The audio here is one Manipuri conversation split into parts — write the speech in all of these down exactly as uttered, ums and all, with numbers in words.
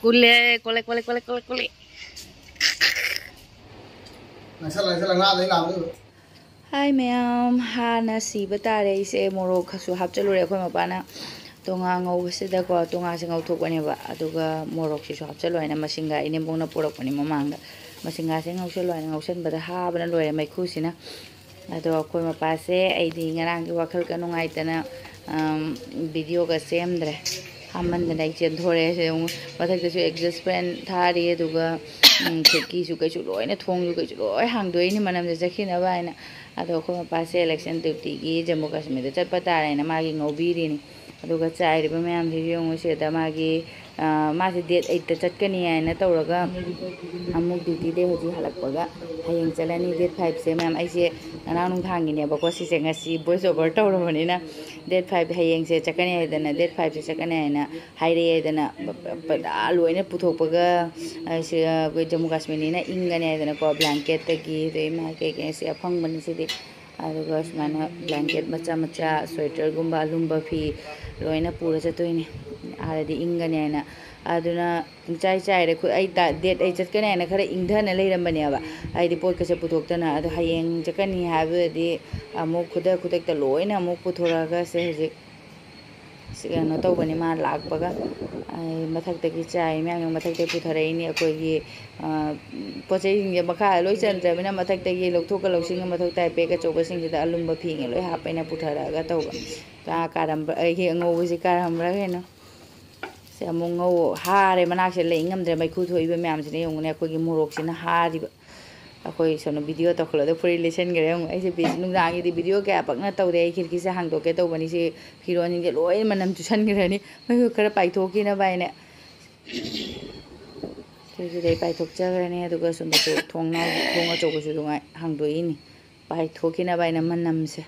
ꯀꯨꯜꯂꯦ꯫ ꯀꯣꯜꯂꯦ, ꯀꯣꯜꯂꯦ, ꯀꯣꯜꯂꯦ, ꯀꯣꯜꯂꯦ, ꯀꯣꯜꯂꯦ꯫ ꯅꯛꯁꯜꯂ, ꯅꯛꯁꯜꯂ, ꯉꯥꯗꯩ ꯂꯥꯝꯗꯣꯏꯕ꯫ ꯍꯥꯏ ꯃꯌꯥꯝ, ꯍꯥꯟꯅ ꯁꯤꯕ ꯇꯥꯔꯦ ꯑꯩꯁꯦ꯫ ꯃꯣꯔꯣꯛꯁꯨ ꯍꯥꯞꯆꯜꯂꯨꯔꯦ ꯑꯩꯈꯣꯏ ꯃꯄꯥꯅ꯫ ꯇꯣꯉꯥ ꯉꯧꯕꯁꯤꯗꯀꯣ, ꯇꯣꯉꯥꯁꯦ ꯉꯧꯊꯣꯛꯄꯅꯦꯕ, ꯑꯗꯨꯒ ꯃꯣꯔꯣꯛꯁꯤꯁꯨ ꯍꯥꯞꯆꯜꯂꯣ ꯍꯥꯏꯅ ꯃꯁꯤꯡꯒꯥ ꯏꯅꯦꯝꯕꯣꯛꯅ ꯄꯨꯔꯛꯄꯅꯦ ꯃꯃꯥꯡꯗ꯫ ꯃꯁꯤꯡꯒꯥꯁꯦ ꯉꯧꯁꯜꯂꯣ ꯍꯥꯏꯅ ꯉꯧꯁꯟꯕꯗ ꯍꯥꯕꯅ ꯂꯣꯏꯔꯦ ꯃꯩꯈꯨꯁꯤꯅ꯫ ꯑꯗꯣ ꯑꯩꯈꯣꯏ ꯃꯄꯥꯁꯦ, ꯑꯩꯗꯤ ꯉꯔꯥꯡꯒꯤ ꯋꯥꯈꯜ ꯈꯔ ꯅꯨꯡꯉꯥꯏꯇꯅ, ꯑꯝ, ꯚꯤꯗꯤꯑꯣꯒ ꯁꯦꯝꯗ꯭ꯔꯦ꯫ ꯍꯥꯃꯟꯗꯅ ꯑꯩ ꯆꯦꯟꯊꯣꯔꯛꯑꯦ꯫ ꯁꯦ ꯑꯃꯨꯛ ꯃꯊꯛꯇꯁꯨ ꯑꯦꯛꯖꯁ ꯐꯦꯟ ꯊꯥꯔꯤ, ꯑꯗꯨꯒ, ꯎꯝ, ꯈꯤꯔꯀꯤꯁꯨ ꯀꯩꯁꯨ ꯂꯣꯏꯅ, ꯊꯣꯡꯁꯨ ꯀꯩꯁꯨ ꯂꯣꯏ ꯍꯥꯡꯗꯣꯛꯏꯅꯤ ꯃꯅꯝꯁꯦ ꯆꯠꯈꯤꯅꯕ ꯍꯥꯏꯅ꯫ ꯑꯗꯣ ꯑꯩꯈꯣꯏ ꯃꯄꯥꯁꯦ ꯏꯂꯦꯛꯁꯟ ꯗ꯭ꯌꯨꯇꯤꯒꯤ ꯖꯝꯃꯨ ꯀꯥꯁꯃꯤꯔꯗ ꯆꯠꯄ ꯇꯥꯔꯦꯅ ꯃꯥꯒꯤ ꯉꯧꯕꯤꯔꯤꯅꯤ꯫ ꯑꯗꯨꯒ ꯆꯥꯏꯔꯤꯕ ꯃꯌꯥꯝꯁꯤꯁꯨ ꯌꯦꯡꯉꯨ ꯁꯤꯗ ꯃꯥꯒꯤ, ꯑ, ꯃꯥꯁꯦ ꯗꯦꯠ ꯑꯩꯠꯇ ꯆꯠꯀꯅꯤ ꯍꯥꯏꯅ ꯇꯧꯔꯒ ꯑꯃꯨꯛ ꯗ꯭ꯌꯨꯇꯤꯗꯩ ꯍꯧꯖꯤꯛ ꯍꯜꯂꯛꯄꯒ ꯍꯌꯦꯡ ꯆꯠꯂꯅꯤ꯫ ꯗꯦꯠ ꯐꯥꯏꯚꯁꯦ ꯃꯌꯥꯝ, ꯑꯩꯁꯦ ꯉꯔꯥꯡ ꯅꯨꯡꯗꯥꯡꯒꯤꯅꯦꯕꯀꯣ ꯁꯤꯁꯦ, ꯉꯁꯤ ꯚꯣꯏꯁ ꯑꯣꯚꯔ ꯇꯧꯔꯕꯅꯤꯅ꯫ ꯗꯦꯠ ꯐꯥꯏꯚ ꯍꯌꯦꯡꯁꯦ ꯆꯠꯀꯅꯤ ꯍꯥꯏꯗꯅ, ꯗꯦꯠ ꯐꯥꯏꯚꯁꯦ ꯆꯠꯀꯅꯤ ꯍꯥꯏꯅ ꯍꯥꯏꯔꯛꯑꯦꯗꯅ, ꯄ-, ꯄ-, ꯄꯨꯔꯥ ꯂꯣꯏꯅ ꯄꯨꯊꯣꯛꯄꯒ, ꯑ, ꯁꯤ, ꯑ, ꯑꯩꯈꯣꯏ ꯖꯝꯃꯨ ꯀꯥꯁꯃꯤꯔꯅꯤꯅ ꯏꯪꯒꯅꯤ ꯍꯥꯏꯗꯅꯀꯣ, ꯕ꯭ꯂꯥꯡꯀꯦꯠꯇꯒꯤ ꯑꯗꯩ ꯃꯥ ꯀꯩꯀꯩꯁꯦ ꯑꯐꯪꯕꯅꯤ ꯁꯤꯗꯤ꯫ ꯑꯗꯨꯒ ꯁꯨꯃꯥꯏꯅ ꯕ꯭ꯂꯥꯡꯀꯦꯠ ꯃꯆꯥ ꯃꯆꯥ, ꯁ꯭ꯋꯦꯇꯔꯒꯨꯝꯕ, ꯑꯂꯨꯝꯕ ꯐꯤ ꯂꯣꯏꯅ ꯄꯨꯔ ꯆꯠꯇꯣꯏꯅꯤ꯫ ꯑꯥꯗꯗꯤ ꯏꯪꯒꯅꯤ ꯍꯥꯏꯅ꯫ ꯑꯗꯨꯅ ꯄꯨꯡꯆꯥꯏ ꯆꯥꯏꯔꯦ꯫ ꯈꯨ-, ꯑꯩ ꯇ-, ꯗꯦꯠ ꯑꯩꯠ ꯆꯠꯀꯅꯤ ꯍꯥꯏꯅ ꯈꯔ ꯏꯪꯊꯅ ꯂꯩꯔꯝꯕꯅꯦꯕ꯫ ꯑꯩꯗꯤ ꯄꯣꯠꯀꯁꯦ ꯄꯨꯊꯣꯛꯇꯅ꯫ ꯑꯗꯣ ꯍꯌꯦꯡ ꯆꯠꯀꯅꯤ ꯍꯥꯏꯕꯗꯗꯤ ꯑꯃꯨꯛ ꯈꯨꯗꯛ ꯈꯨꯗꯛꯇ ꯂꯣꯏꯅ ꯑꯃꯨꯛ ꯄꯨꯊꯣꯔꯛꯑꯒ ꯁꯦ ꯍꯧꯖꯤꯛ ꯁꯤ ꯀꯩꯅꯣ ꯇꯧꯕꯅꯤ꯫ ꯃꯥ ꯂꯥꯛꯄꯒ ꯑꯩ ꯃꯊꯛꯇꯒꯤ ꯆꯥꯏ ꯃꯌꯥꯝꯁꯦ ꯃꯊꯛꯇꯒꯤ ꯄꯨꯊꯔꯛꯏꯅꯤ꯫ ꯑꯩꯈꯣꯏꯒꯤ, ꯑ, ꯄꯣꯠ ꯆꯩꯁꯤꯡꯁꯦ ꯃꯈꯥ ꯂꯣꯏ ꯆꯟꯗ꯭ꯔꯕꯅꯤꯅ ꯃꯊꯛꯇꯒꯤ ꯂꯧꯊꯣꯛꯀ ꯂꯧꯁꯤꯟꯒ ꯃꯊꯧ ꯇꯥꯏ꯫ ꯕꯦꯒ ꯑꯆꯧꯕꯁꯤꯡꯁꯤꯗ ꯑꯂꯨꯝꯕ ꯐꯤꯉꯩ ꯂꯣꯏ ꯍꯥꯞꯄ ꯑꯩꯅ ꯄꯨꯊꯔꯛꯑꯒ ꯇꯧꯕ꯫ ꯀꯥ-, ꯀꯥꯔꯝꯕ-, ꯑꯩꯒꯤ ꯑꯉꯧꯕꯁꯤ ꯀꯥꯔꯝꯕ꯭ꯔꯥ ꯀꯩꯅꯣ꯫ ꯁꯦ ꯑꯃꯨꯛ ꯉꯧ-, ꯍꯥꯔꯦ ꯃꯅꯥꯛꯁꯦ ꯂꯩ ꯉꯝꯗ꯭ꯔꯦ꯫ ꯃꯩꯈꯨ ꯊꯣꯛꯏꯕ ꯃꯌꯥꯝꯁꯤꯅ ꯌꯦꯡꯉꯨꯅꯦ꯫ ꯑꯩꯈꯣꯏꯒꯤ ꯃꯣꯔꯣꯛꯁꯤꯅ ꯍꯥꯔꯤꯕ꯫ ꯑꯩꯈꯣꯏ ꯁꯣꯝꯗ ꯚꯤꯗꯤꯑꯣ ꯇꯧꯈꯠꯂꯛꯄꯗ ꯐꯨꯔꯤꯠ ꯂꯤꯠꯁꯟꯈ꯭ꯔꯦ ꯑꯃꯨꯛ꯫ ꯑꯩꯁꯦ ꯕꯤ-, ꯅꯨꯡꯗꯥꯡꯒꯤꯗꯤ ꯚꯤꯗꯤꯑꯣ ꯀꯌꯥ ꯄꯛꯅ ꯇꯧꯗꯦ꯫ ꯑꯩ ꯈꯤꯔꯀꯤꯁꯦ ꯍꯥꯡꯗꯣꯛꯀꯦ ꯇꯧꯕꯅꯤ꯫ ꯁꯤ ꯐꯤꯔꯣꯟꯁꯤꯡꯁꯦ ꯂꯣꯏ ꯃꯅꯝ ꯆꯨꯁꯟꯈ꯭ꯔꯅꯤ꯫ ꯃꯩꯈꯨ ꯈꯔ ꯄꯥꯏꯊꯣꯛꯈꯤꯅꯕ ꯍꯥꯏꯅ꯫ ꯁꯤꯁꯤꯗꯩ ꯄꯥꯏꯊꯣꯛꯆꯈ꯭ꯔꯅꯤ꯫ ꯑꯗꯨꯒ ꯁꯣꯝꯗꯁꯨ ꯊꯣꯡꯅꯥꯎ, ꯊꯣꯡ ꯑꯆꯧꯕꯁꯨ ꯑꯗꯨꯃꯥꯏ ꯍꯥꯡꯗꯣꯛꯏꯅꯤ꯫ ꯄꯥꯏꯊꯣꯛꯈꯤꯅꯕ ꯍꯥꯏꯅ ꯃꯅꯝꯁꯦ꯫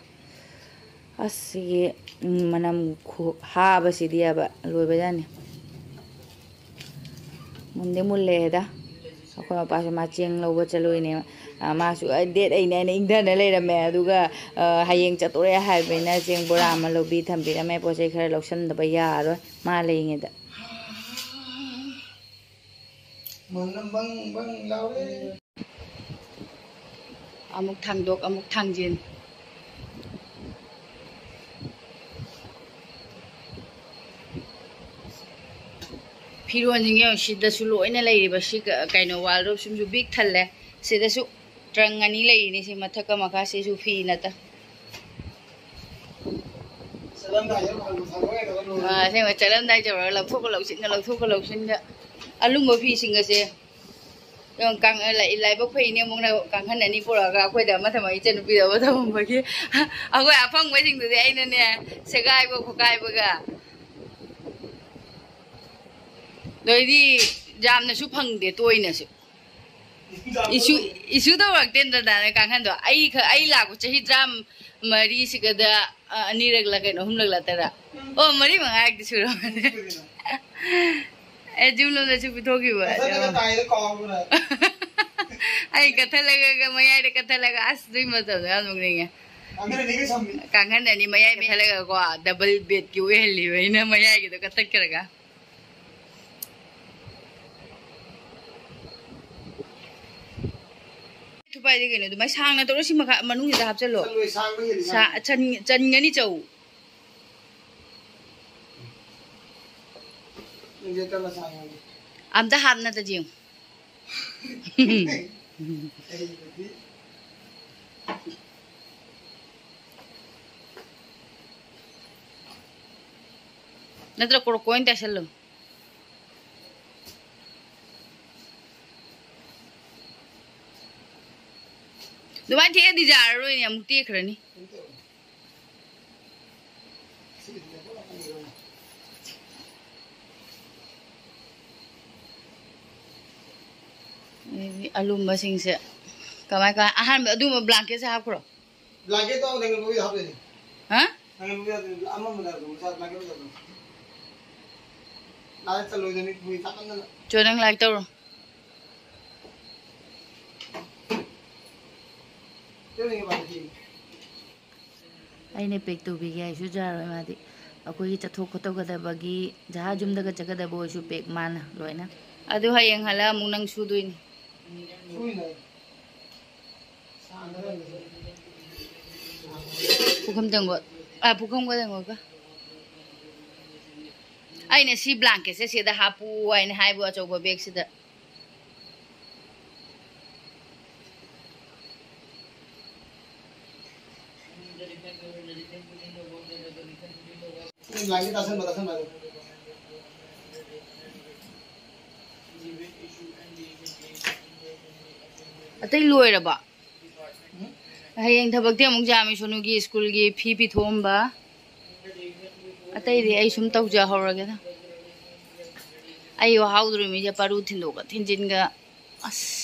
ꯑꯁ, ꯁꯤꯒꯤ, ꯎꯝ, ꯃꯅꯝ ꯈꯨꯍꯥꯕꯁꯤꯗꯤ ꯍꯥꯏꯕ ꯂꯣꯏꯕꯖꯥꯠꯅꯤ꯫ ꯃꯨꯟꯗꯤ ꯃꯨꯜꯂꯦꯗ꯫ ꯑꯩꯈꯣꯏ ꯃꯄꯥꯁꯨ ꯃꯥ ꯆꯦꯡ ꯂꯧꯕ ꯆꯠꯂꯨꯏꯅꯦ꯫ ꯑ, ꯃꯥꯁꯨ, ꯑ, ꯗꯦꯠ ꯑꯩꯅꯦ ꯍꯥꯏꯅ ꯏꯪꯊꯅ ꯂꯩꯔꯝꯃꯦ꯫ ꯑꯗꯨꯒ, ꯑ, ꯍꯌꯦꯡ ꯆꯠꯇꯣꯔꯦ ꯍꯥꯏꯕꯅꯤꯅ ꯆꯦꯡ ꯕꯣꯔꯥ ꯑꯃ ꯂꯧꯕꯤ ꯊꯝꯕꯤꯔꯝꯃꯦ꯫ ꯄꯣꯠ ꯆꯩ ꯈꯔ ꯂꯧꯁꯟꯗꯕ ꯌꯥꯔꯣꯏ ꯃꯥ ꯂꯩꯔꯤꯉꯩꯗ꯫ ꯃꯅꯝ ꯕꯪ ꯕꯪ ꯂꯥꯎꯔꯦ꯫ ꯑꯃꯨꯛ ꯊꯥꯡꯗꯣꯛ, ꯑꯃꯨꯛ ꯊꯥꯡꯖꯤꯟ꯫ ꯐꯤꯔꯣꯟꯁꯤꯡꯁꯦ ꯌꯦꯡꯉꯨ, ꯁꯤꯗꯁꯨ ꯂꯣꯏꯅ ꯂꯩꯔꯤꯕ꯫ ꯁꯤ ꯀ-, ꯀꯩꯅꯣ, wardrobe ꯁꯤꯃꯁꯨ ꯕꯤꯛ ꯊꯜꯂꯦ꯫ ꯁꯤꯗꯁꯨ ꯇ꯭ꯔꯪ ꯑꯅꯤ ꯂꯩꯔꯤꯅꯤ, ꯁꯤ ꯃꯊꯛꯀ ꯃꯈꯥ꯫ ꯁꯤꯁꯨ ꯐꯤ ꯅꯠꯇ꯫ ꯆꯠꯂꯝꯗꯥꯏꯗ ꯐꯪꯕ ꯊꯕꯛ ꯑꯣꯏꯅ ꯇꯧꯔ ꯂꯣꯏꯔꯦ꯫ ꯑꯥ, ꯑꯁꯦꯡꯕ, ꯆꯠꯂꯝꯗꯥꯏ ꯇꯧꯔꯒ ꯂꯧꯊꯣꯛꯀ ꯂꯧꯁꯤꯟꯒ, ꯂꯧꯊꯣꯛꯀ ꯂꯧꯁꯤꯟꯒ꯫ ꯑꯂꯨꯝꯕ ꯐꯤꯁꯤꯡ ꯑꯁꯦ ꯌꯦꯡꯉꯨ, ꯀꯥꯡ-, ꯂꯥꯏ-, ꯂꯥꯏꯕꯛ ꯐꯩꯅꯦ, ꯑꯃꯨꯛꯅ ꯀꯥꯡꯈꯟ ꯑꯅꯤ ꯄꯨꯔꯛꯑꯒ ꯑꯩꯈꯣꯏꯗ ꯑꯃ ꯊꯝꯃꯒ ꯏꯆꯟꯅꯨꯄꯤꯗ ꯑꯃ ꯊꯝꯃꯝꯕꯒꯤ꯫ ꯑꯩꯈꯣꯏ ꯑꯐꯪꯕꯁꯤꯡꯗꯨꯗꯤ ꯑꯩꯅꯅꯦ, ꯁꯦꯒꯥꯏꯕ ꯈꯣꯠꯀꯥꯏꯕꯒ꯫ ꯑꯗꯩꯗꯤ ꯌꯥꯝꯅꯁꯨ ꯐꯪꯗꯦ, ꯇꯣꯏꯅꯁꯨ꯫ ꯏꯁꯨ, ꯏꯁꯨ ꯇꯧꯔꯛꯇꯦ ꯏꯟꯗ꯭ꯔꯗꯥꯅ ꯀꯥꯡꯈꯟꯗꯣ꯫ ꯑꯩ ꯈ-, ꯑꯩ ꯂꯥꯛꯄ ꯆꯍꯤ ꯇꯔꯥꯃꯔꯤꯁꯤꯒꯗ, ꯑ, ꯑꯅꯤꯔꯛꯂ ꯀꯩꯅꯣ, ꯑꯍꯨꯝꯂꯛꯂ ꯇꯔꯥ? ꯎꯝ꯫ ꯑꯣ, ꯃꯔꯤ ꯃꯉꯥꯔꯛꯇꯤ ꯁꯨꯔꯝꯃꯅꯤ꯫ ꯁꯨꯔꯦ꯫ ꯑꯦ, ꯖꯤꯝ ꯂꯣꯝꯗꯁꯨ ꯄꯤꯊꯣꯛꯈꯤꯕ꯫ ꯀꯊꯠꯂꯒ ꯇꯥꯏꯗ ꯀꯥꯎꯔꯕ꯭ꯔꯥ? ꯑꯩ ꯀꯊꯠꯂꯒ, ꯃꯌꯥꯏꯗ ꯀꯊꯠꯂꯒ, ꯑꯁ, ꯑꯗꯨꯏ ꯃꯇꯝꯗꯣ ꯌꯥꯝ ꯅꯣꯛꯅꯤꯡꯉꯦ꯫ ꯀꯥꯡꯈꯟ ꯑꯅꯤꯒ ꯁꯝꯃꯤ꯫ ꯀꯥꯡꯈꯟ ꯑꯅꯤ ꯃꯌꯥꯏ ꯀꯊꯠꯂꯒꯀꯣ, ꯗꯕꯜ ꯕꯦꯗꯀꯤ ꯑꯣꯏꯍꯜꯂꯤꯕ ꯑꯩꯅ ꯃꯌꯥꯏꯒꯤꯗꯣ ꯀꯊꯠꯈ꯭ꯔꯒ꯫ ꯊꯨꯄꯥꯏꯗꯤ ꯀꯩꯅꯣ ꯑꯗꯨꯃꯥꯏꯅ ꯁꯥꯡꯅ ꯇꯧꯔ ꯁꯤ ꯃꯈꯥ ꯃꯅꯨꯡꯁꯤꯗ ꯍꯥꯞꯆꯜꯂꯣ꯫ ꯆꯜꯂꯣꯏ, ꯁꯥꯡꯕ ꯍꯦꯜꯂꯤ, ꯁꯥ-, ꯁꯥꯡꯕ꯫ ꯆꯟ-, ꯆꯟꯒꯅꯤ ꯆꯧ꯫ ꯅꯪꯁꯦ ꯀꯔꯝꯕ ꯁꯥꯡꯉꯤ? ꯑꯝꯇ ꯍꯥꯞꯅꯗ ꯌꯦꯡꯉꯨ꯫ ꯑꯩꯕꯨꯗꯤ꯫ ꯅꯠꯇ꯭ꯔ ꯀ꯭ꯔꯣꯀꯣꯏꯅ ꯇꯥꯏꯁꯜꯂꯣ꯫ ꯑꯗꯨꯃꯥꯏꯅ ꯊꯦꯛꯑꯗꯤ ꯌꯥꯔꯔꯣꯏꯅꯦ, ꯑꯃꯨꯛ ꯇꯦꯛꯈ꯭ꯔꯅꯤ꯫ ꯑꯗꯩꯗꯤ ꯑꯂꯨꯝꯕꯁꯤꯡꯁꯦ ꯀꯃꯥꯏ ꯀꯃꯥꯏ, ꯑꯍꯥꯟꯕ ꯑꯗꯨꯝꯕ blanketꯁꯦ ꯍꯥꯞꯈ꯭ꯔꯣ꯫ Blanketꯇꯣ ꯅꯪꯒꯤ ꯃꯣꯏꯗ ꯍꯥꯞꯇꯣꯏꯅꯦ꯫ ꯍꯥ? ꯅꯪꯒꯤ ꯃꯣꯏꯗ ꯑꯃ ꯑꯃ ꯂꯩꯔꯛꯄ ꯃꯆꯥ blanket ꯃꯆꯥꯗꯣ꯫ ꯂꯥꯏꯔꯤꯛ ꯆꯜꯂꯣꯏꯗꯕꯅꯤ, ꯃꯣꯏ ꯆꯥꯛꯃꯟꯗꯅ꯫ ꯆꯣ, ꯅꯪ ꯂꯥꯏꯔꯤꯛ ꯇꯧꯔꯣ꯫ ꯑꯩꯅ pack ꯇꯧꯕꯤꯒꯦ ꯍꯥꯏꯁꯨ ꯌꯥꯔꯣꯏ ꯃꯥꯗꯤ꯫ ꯑꯩꯈꯣꯏꯒꯤ ꯆꯠꯊꯣꯛ ꯈꯣꯠꯇꯣꯛꯀꯗꯕꯒꯤ, ꯖꯍꯥꯖ ꯌꯨꯝꯗꯒ ꯆꯠꯀꯗꯕ ꯑꯣꯏꯔꯁꯨ pack ꯃꯥꯅ ꯂꯣꯏꯅ꯫ ꯑꯗꯨ ꯍꯌꯦꯡ ꯍꯜꯂꯛ ꯑꯃꯨꯛ ꯅꯪ ꯁꯨꯗꯣꯏꯅꯤ꯫ ꯄꯨꯈꯝ ꯇꯦꯡꯀꯣꯠ, ꯑ, ꯄꯨꯈꯝꯒ ꯇꯦꯡꯀꯣꯠꯀ꯫ ꯑꯩꯅ ꯁꯤ blanketꯁꯦ ꯁꯤꯗ ꯍꯥꯞꯄꯨ ꯍꯥꯏꯅ ꯍꯥꯏꯕꯨ, ꯑꯆꯧꯕ bagꯁꯤꯗ꯫ ꯑꯇꯩ ꯂꯣꯏꯔꯕ? ꯍꯌꯦꯡ ꯊꯕꯛꯇꯤ ꯑꯃꯨꯛ ꯌꯥꯝꯃꯤ, ꯁꯣꯅꯨꯒꯤ ꯁ꯭ꯀꯨꯜꯒꯤ ꯐꯤ ꯄꯤꯊꯣꯛꯑꯝꯕ꯫ ꯑꯇꯩꯗꯤ ꯑꯩ ꯁꯨꯝ ꯇꯧꯖꯍꯧꯔꯒꯦꯗ꯫ ꯑꯩ ꯋꯥꯍꯧꯗꯣꯔꯤꯃꯤꯁꯦ ꯄꯔꯨ ꯊꯤꯟꯗꯣꯛꯀ ꯊꯤꯟꯖꯤꯟꯒ꯫ ꯑꯁ꯫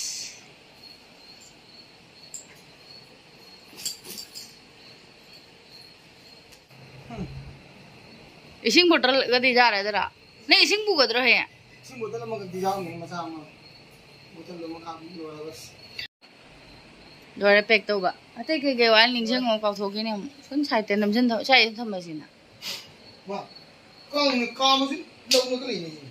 ꯏꯁꯤꯡ ꯕꯣꯇꯜꯒꯗꯤ ꯌꯥꯔꯗ꯭ꯔꯥ? ꯅꯪ ꯏꯁꯤꯡ ꯄꯨꯒꯗ꯭ꯔꯣ ꯍꯌꯦꯡ? ꯏꯁꯤꯡ ꯕꯣꯇꯜ ꯑꯃꯈꯛꯇꯤ ꯌꯥꯎꯅꯤ, ꯃꯆꯥ ꯑꯃ꯫ ꯕꯣꯇꯜꯗꯣ ꯑꯃ ꯈꯥꯛ ꯂꯣꯏꯔꯒ꯫ ꯂꯣꯏꯔꯦ pack ꯇꯧꯕ꯫ ꯑꯇꯩ ꯀꯩꯀꯩ ꯋꯥꯠꯂꯤ ꯅꯤꯡꯁꯤꯡꯉꯣ, ꯀꯥꯎꯊꯣꯛꯈꯤꯅꯦ ꯑꯃꯨꯛ꯫ ꯁꯨꯝ side ꯇ ꯅꯝꯁꯤꯟ ꯊꯝ-, side ꯇ ꯊꯝꯕꯁꯤꯅ꯫ ꯃꯥ, ꯀꯥꯡꯅ ꯀꯥꯝꯕꯁꯤ ꯂꯧꯅꯒ ꯂꯩꯅꯩꯁꯤꯅꯦ꯫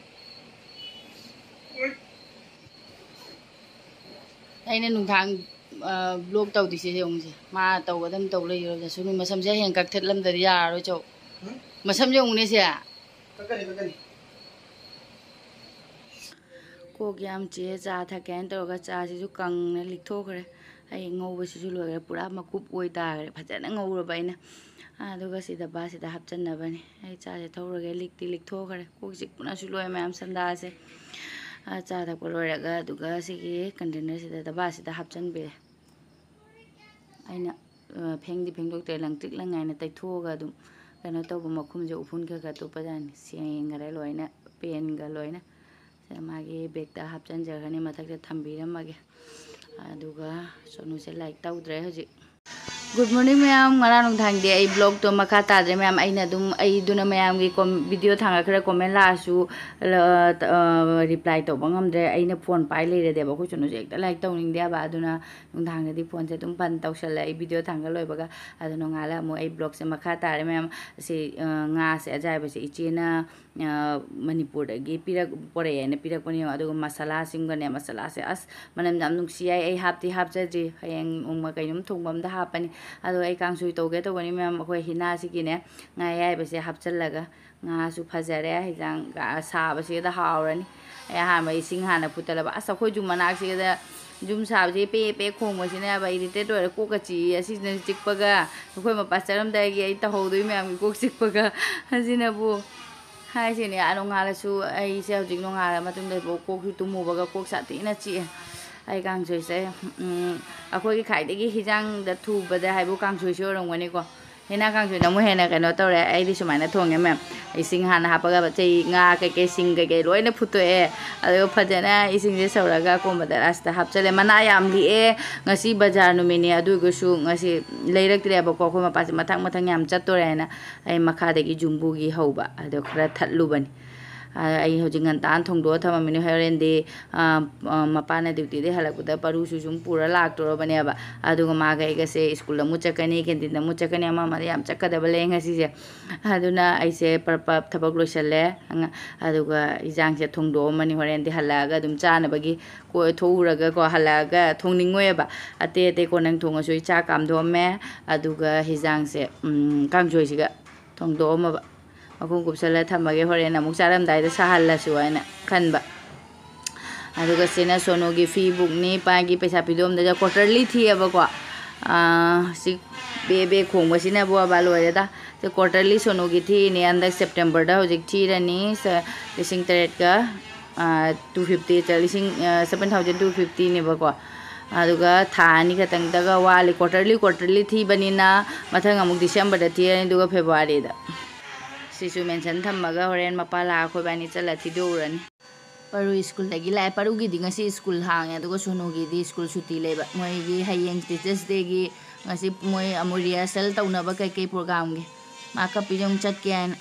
ꯑꯩꯅ ꯅꯨꯡꯗꯥꯡ, ꯑ, vlog ꯇꯧꯗꯣꯏꯁꯦ ꯌꯦꯡꯉꯨꯁꯦ꯫ ꯃꯥ ꯇꯧꯒꯗꯝ ꯇꯧ ꯂꯩꯔꯣ꯫ ꯁꯨꯝ ꯃꯁꯝꯁꯦ ꯍꯌꯦꯡ ꯀꯛꯊꯠꯂꯝꯗꯗꯤ ꯌꯥꯔꯔꯣꯏ, ꯆꯧ꯫ ꯍꯨꯝ? ꯃꯁꯝꯁꯦ ꯌꯦꯡꯉꯨꯅꯦ ꯁꯦ꯫ ꯀꯛꯀꯅꯤ, ꯀꯛꯀꯅꯤ꯫ ꯀꯣꯛ ꯌꯥꯝ ꯆꯤꯛꯑꯦ꯫ ꯆꯥ ꯊꯛꯀꯦ ꯍꯥꯏꯅ ꯇꯧꯔꯒ ꯆꯥꯁꯤꯁꯨ ꯀꯪꯅ ꯂꯤꯛꯊꯣꯛꯈ꯭ꯔꯦ꯫ ꯑꯩ ꯉꯧꯕꯁꯤꯁꯨ ꯂꯣꯏꯈ꯭ꯔꯦ꯫ ꯄꯨꯔꯥ ꯃꯀꯨꯞ ꯑꯣꯏ ꯇꯥꯈ꯭ꯔꯦ꯫ ꯐꯖꯅ ꯉꯧꯔꯕ ꯑꯩꯅ꯫ ꯑꯗꯨꯒ ꯁꯤꯗ ꯕꯥꯁꯤꯗ ꯍꯥꯞꯆꯟꯅꯕꯅꯦ꯫ ꯑꯩ ꯆꯥꯁꯦ ꯊꯧꯔꯒꯦ꯫ ꯂꯤꯛꯇꯤ ꯂꯤꯛꯊꯣꯛꯈ꯭ꯔꯦ꯫ ꯀꯣꯛ ꯆꯤꯛꯄꯅꯁꯨ ꯂꯣꯏꯔꯦ ꯃꯌꯥꯝ ꯁꯟꯗꯥꯁꯦ꯫ ꯑ, ꯆꯥ ꯊꯛꯄ ꯂꯣꯏꯔꯒ ꯑꯗꯨꯒ ꯁꯤꯒꯤ container ꯁꯤꯗ ꯗꯕꯥꯁꯤꯗ ꯍꯥꯞꯆꯟꯕꯤꯔꯦ꯫ ꯑꯩꯅ, ꯑ, ꯐꯦꯡꯗꯤ ꯐꯦꯡꯗꯣꯛꯇ꯭ꯔꯦ, ꯂꯪꯇ꯭ꯔꯤꯛ ꯂꯪꯉꯦ ꯍꯥꯏꯅ ꯇꯩꯊꯣꯛꯑꯒ ꯑꯗꯨꯝ ꯀꯩꯅꯣ ꯇꯧꯕ, ꯃꯈꯨꯝꯁꯦ ꯎꯐꯨꯟ ꯈꯔ ꯈꯔ ꯇꯨꯞꯄꯖꯥꯠꯅꯤ꯫ ꯁꯦꯡꯈꯔꯦ ꯂꯣꯏꯅ, ꯄꯦꯟꯒ ꯂꯣꯏꯅ꯫ ꯁꯤꯗ ꯃꯥꯒꯤ bagꯇ ꯍꯥꯞꯆꯤꯟꯖꯈ꯭ꯔꯅꯤ, ꯃꯊꯛꯇ ꯊꯝꯕꯤꯔꯝꯃꯒꯦ꯫ ꯑꯗꯨꯒ ꯁꯣꯅꯨꯁꯦ ꯂꯥꯏꯔꯤꯛ ꯇꯧꯗ꯭ꯔꯦ ꯍꯧꯖꯤꯛ꯫ Good morning ꯃꯌꯥꯝ꯫ ꯉꯔꯥꯡ ꯅꯨꯡꯗꯥꯡꯗꯤ ꯑꯩ vlogꯇꯣ ꯃꯈꯥ ꯇꯥꯗ꯭ꯔꯦ ꯃꯌꯥꯝ꯫ ꯑꯩꯅ ꯑꯗꯨꯝ, ꯑꯩꯗꯨꯅ ꯃꯌꯥꯝꯒꯤ ꯀꯣꯝ-, video ꯊꯥꯡꯒꯠꯈ꯭ꯔꯦ, comment ꯂꯥꯛꯑꯁꯨ, ꯑ, reply ꯇꯧꯕ ꯉꯝꯗ꯭ꯔꯦ꯫ ꯑꯩꯅ phone ꯄꯥꯏ ꯂꯩꯔꯗꯤꯕ ꯑꯩꯈꯣꯏ ꯆꯅꯨꯁꯦ ꯍꯦꯛꯇ like ꯇꯧꯅꯤꯡꯗꯦꯕ꯫ ꯑꯗꯨꯅ ꯅꯨꯡꯗꯥꯡꯗꯗꯤ phoneꯁꯦ ꯑꯗꯨꯝ ꯕꯟ ꯇꯧꯁꯜꯂꯦ ꯑꯩ video ꯊꯥꯡꯒꯠ ꯂꯣꯏꯕꯒ꯫ ꯑꯗꯨ ꯅꯣꯡꯉꯥꯜꯂ ꯑꯃꯨꯛ ꯑꯩ vlogꯁꯦ ꯃꯈꯥ ꯇꯥꯔꯦ ꯃꯌꯥꯝ꯫ ꯑꯁꯤ, ꯑ, ꯉꯥꯁꯦ ꯑꯌꯥꯏꯕꯁꯦ ꯏꯆꯦꯅ, ꯑ, ꯃꯅꯤꯄꯨꯔꯗꯒꯤ ꯄꯤꯔꯛ-, ꯄꯣꯔꯛꯑꯦꯅ ꯄꯤꯔꯛꯄꯅꯦ꯫ ꯑꯗꯨꯒ ꯃꯁꯥꯂꯥꯁꯤꯡꯒꯅꯦ, ꯃꯁꯥꯂꯥꯁꯦ ꯑꯁ ꯃꯅꯝ ꯌꯥꯝ ꯅꯨꯡꯁꯤ ꯍꯥꯏ꯫ ꯑꯩ ꯍꯥꯞꯇꯤ ꯍꯥꯞꯆꯗ꯭ꯔꯤ, ꯍꯌꯦꯡ ꯅꯣꯡꯃ ꯀꯩꯅꯣꯝ ꯊꯣꯡꯕ ꯑꯝꯗ ꯍꯥꯞꯄꯅꯤ꯫ ꯑꯗꯣ ꯑꯩ ꯀꯥꯡꯁꯣꯏ ꯇꯧꯒꯦ ꯇꯧꯕꯅꯤ ꯃꯌꯥꯝ꯫ ꯑꯩꯈꯣꯏ ꯍꯤꯅꯥꯁꯤꯒꯤꯅꯦ ꯉꯥ ꯑꯌꯥꯏꯕꯁꯦ ꯍꯥꯞꯆꯜꯂꯒ, ꯉꯥꯁꯨ ꯐꯖꯔꯦ, ꯍꯤꯟꯖꯥꯡ ꯁꯥꯕꯁꯤꯗ ꯍꯥꯎꯔꯅꯤ꯫ ꯑꯩ ꯑꯍꯥꯟꯕ ꯏꯁꯤꯡ ꯍꯥꯟꯅ ꯐꯨꯠꯇꯂꯕ꯫ ꯑꯁ ꯑꯩꯈꯣꯏ ꯌꯨꯝ ꯃꯅꯥꯛꯁꯤꯗ ꯌꯨꯝ ꯁꯥꯕꯁꯦ ꯄꯦ ꯄꯦ ꯈꯣꯡꯕꯁꯤꯅ ꯏꯔꯤꯇꯦꯠ ꯑꯣꯏꯔꯦ꯫ ꯀꯣꯛꯀ ꯆꯤꯛꯏ ꯑꯁꯤꯅ ꯆꯤꯛꯄꯒ꯫ ꯑꯩꯈꯣꯏ ꯃꯄꯥ ꯆꯠꯂꯝꯗꯥꯏꯒꯤ ꯑꯩ ꯇꯧꯍꯧꯗꯣꯏ ꯃꯌꯥꯝꯒꯤ ꯀꯣꯛ ꯆꯤꯛꯄꯒ꯫ ꯑꯁꯤꯅꯕꯨ ꯍꯥꯏꯁꯤꯅꯦ, ꯑꯥ, ꯅꯣꯡꯉꯥꯜꯂꯁꯨ ꯑꯩꯁꯦ ꯍꯧꯖꯤꯛ ꯅꯣꯡꯉꯥꯜꯂ ꯃꯇꯨꯡꯗ ꯀꯣꯛꯁꯨ ꯇꯨꯝꯃꯨꯕꯒ ꯀꯣꯛ ꯁꯥꯊꯤꯅ ꯆꯤꯛꯑꯦ꯫ ꯑꯩ ꯀꯥꯡꯁꯣꯏꯁꯦ, ꯎꯝ, ꯑꯩꯈꯣꯏꯒꯤ ꯈ꯭ꯋꯥꯏꯗꯒꯤ ꯍꯤꯟꯖꯥꯡꯗ ꯊꯨꯕꯗ ꯍꯥꯏꯕꯨ ꯀꯥꯡꯁꯣꯏꯁꯦ ꯑꯣꯏꯔꯝꯒꯅꯤꯀꯣ꯫ ꯍꯦꯟꯅ ꯀꯥꯡꯁꯣꯏꯅ ꯑꯃꯨꯛ ꯍꯦꯟꯅ ꯀꯩꯅꯣ ꯇꯧꯔꯦ꯫ ꯑꯩꯗꯤ ꯁꯨꯃꯥꯏꯅ ꯊꯣꯡꯉꯦ ꯃꯌꯥꯝ꯫ ꯏꯁꯤꯡ ꯍꯥꯟꯅ ꯍꯥꯞꯄꯒ ꯆꯩ, ꯉꯥ ꯀꯩꯀꯩ, ꯁꯤꯡ ꯀꯩꯀꯩ ꯂꯣꯏꯅ ꯐꯨꯠꯇꯣꯛꯑꯦ꯫ ꯑꯗꯨꯒ ꯐꯖꯅ ꯏꯁꯤꯡꯁꯦ ꯁꯧꯔꯒ ꯑꯀꯣꯝꯕꯗ ꯂꯥꯁꯇ ꯍꯥꯞꯆꯜꯂꯦ꯫ ꯃꯅꯥ ꯌꯥꯝ ꯂꯤꯛꯑꯦ꯫ ꯉꯁꯤ ꯕꯖꯥꯔ ꯅꯨꯃꯤꯠꯅꯦ, ꯑꯗꯨ ꯑꯣꯏꯔꯒꯁꯨ ꯉꯁꯤ ꯂꯩꯔꯛꯇ꯭ꯔꯦꯕꯀꯣ꯫ ꯑꯩꯈꯣꯏ ꯃꯄꯥꯁꯦ ꯃꯊꯪ ꯃꯊꯪ ꯌꯥꯝ ꯆꯠꯇꯣꯔꯦ ꯍꯥꯏꯅ ꯑꯩ ꯃꯈꯥꯗꯒꯤ ꯖꯨꯝꯕꯨꯒꯤ ꯍꯧꯕ ꯑꯗꯣ ꯈꯔ ꯊꯠꯂꯨꯕꯅꯤ꯫ ꯑ, ꯑꯩ ꯍꯧꯖꯤꯛ ꯉꯟꯇꯥꯅ ꯊꯣꯡꯗꯣꯛꯑ ꯊꯝꯃꯝꯃꯤꯅꯦ꯫ ꯍꯣꯔꯦꯟꯗꯤ, ꯑ, ꯑ, ꯃꯄꯥꯅ dutyꯗꯩ ꯍꯜꯂꯛꯄꯗ ꯄꯔꯨꯁꯨ ꯁꯨꯝ ꯄꯨꯔ ꯂꯥꯛꯇꯣꯔꯕꯅꯦꯕ꯫ ꯑꯗꯨꯒ ꯃꯥꯒ ꯑꯩꯒꯁꯦ ꯁ꯭ꯀꯨꯜꯗ ꯑꯃꯨꯛ ꯆꯠꯀꯅꯤ, canteen ꯑꯃꯨꯛ ꯆꯠꯀꯅꯤ, ꯑꯃ ꯑꯃꯗ ꯌꯥꯝ ꯆꯠꯀꯗꯕ ꯂꯩ ꯉꯁꯤꯁꯦ꯫ ꯑꯗꯨꯅ ꯑꯩꯁꯦ ꯄꯔꯞ ꯄꯔꯞ ꯊꯕꯛ ꯂꯣꯏꯁꯜꯂꯦ꯫ ꯑꯉ-, ꯑꯗꯨꯒ ꯏꯟꯖꯥꯡꯁꯦ ꯊꯣꯡꯗꯣꯛꯑꯝꯃꯅꯤ꯫ ꯍꯣꯔꯦꯟꯗꯤ ꯍꯜꯂꯛꯑꯒ ꯑꯗꯨꯝ ꯆꯥꯅꯕꯒꯤ ꯀꯣꯏꯊꯣꯛꯎꯔꯒꯀꯣ, ꯍꯜꯂꯛꯑꯒ ꯊꯣꯡꯅꯤꯡꯉꯣꯏꯑꯕ꯫ ꯑꯇꯩ ꯑꯇꯩ ꯀꯣꯟꯅ ꯊꯣꯡꯉꯁꯨ ꯑꯩ ꯆꯥꯛ ꯀꯥꯝꯊꯣꯛꯑꯝꯃꯦ꯫ ꯑꯗꯨꯒ ꯍꯤꯟꯖꯥꯡꯁꯦ, ꯎꯝ, ꯀꯥꯡꯁꯣꯏꯁꯤꯒ ꯊꯣꯡꯗꯣꯛꯑꯝꯃꯕ꯫ ꯃꯈꯨꯝ ꯀꯨꯞꯁꯜꯂ ꯊꯝꯃꯒꯦ, ꯍꯣꯔꯦꯟ ꯑꯃꯨꯛ ꯆꯥꯔꯝꯗꯥꯏꯗ ꯁꯥꯍꯜꯂꯁꯨ ꯍꯥꯏꯅ ꯈꯟꯕ꯫ ꯑꯗꯨꯒ ꯁꯤꯅ ꯁꯣꯅꯨꯒꯤ ꯐꯤ bookꯅꯤ, ꯄꯥꯒꯤ ꯄꯩꯁꯥ ꯄꯤꯗꯣꯛꯑꯝꯗ quarterly ꯊꯤꯑꯕꯀꯣ꯫ ꯑꯥ, ꯁꯤ ꯕꯦ ꯕꯦ ꯈꯣꯡꯕꯁꯤꯅꯕꯨ ꯑꯕ ꯂꯣꯏꯔꯦꯗ꯫ ꯁꯤ quarterly ꯁꯣꯅꯨꯒꯤ ꯊꯤꯅꯤ, ꯍꯟꯗꯛ Septemberꯗ ꯍꯧꯖꯤꯛ ꯊꯤꯔꯅꯤ꯫ ꯁ-, ꯂꯤꯁꯤꯡ ꯇꯔꯦꯠꯀ, ꯑꯥ, two fifty, ꯆ-, ꯂꯤꯁꯤꯡ, ꯑꯥ, seven thousand two fiftyꯅꯦꯕꯀꯣ꯫ ꯑꯗꯨꯒ ꯊꯥ ꯑꯅꯤ ꯈꯛꯇꯪꯗꯒ ꯋꯥꯠꯂꯤ꯫ Quarterly, quarterly ꯊꯤꯕꯅꯤꯅ ꯃꯊꯪ ꯑꯃꯨꯛ Decemberꯗ ꯊꯤꯔꯅꯤ, ꯑꯗꯨꯒ Februaryꯗ꯫ ꯁꯤꯁꯨ mention ꯊꯝꯃꯒ ꯍꯣꯔꯦꯟ ꯃꯄꯥ ꯂꯥꯛꯑ ꯑꯩꯈꯣꯏ ꯏꯕꯥꯅꯤ ꯆꯠꯂ ꯊꯤꯗꯣꯛꯎꯔꯅꯤ꯫ ꯄꯔꯨ ꯁ꯭ꯀꯨꯜꯗꯒꯤ ꯂꯥꯛꯑꯦ꯫ ꯄꯔꯨꯒꯤꯗꯤ ꯉꯁꯤ ꯁ꯭ꯀꯨꯜ ꯍꯥꯡꯉꯦ, ꯑꯗꯨꯒ ꯁꯣꯅꯨꯒꯤꯗꯤ ꯁ꯭ꯀꯨꯜ ꯁꯨꯇꯤ ꯂꯩꯕ꯫ ꯃꯣꯏꯒꯤ ꯍꯌꯦꯡ ꯇꯤꯆꯔꯁ ꯗꯦꯒꯤ ꯉꯁꯤ ꯃꯣꯏ ꯑꯃꯨꯛ ꯔꯤꯍꯔꯁꯦꯜ ꯇꯧꯅꯕ ꯀꯩꯀꯩ ꯄ꯭ꯔꯣꯒꯥꯝꯒꯤ꯫ ꯃꯥ ꯀꯞꯄꯤꯁꯦ ꯑꯃꯨꯛ ꯆꯠꯀꯦ ꯍꯥꯏꯅ꯫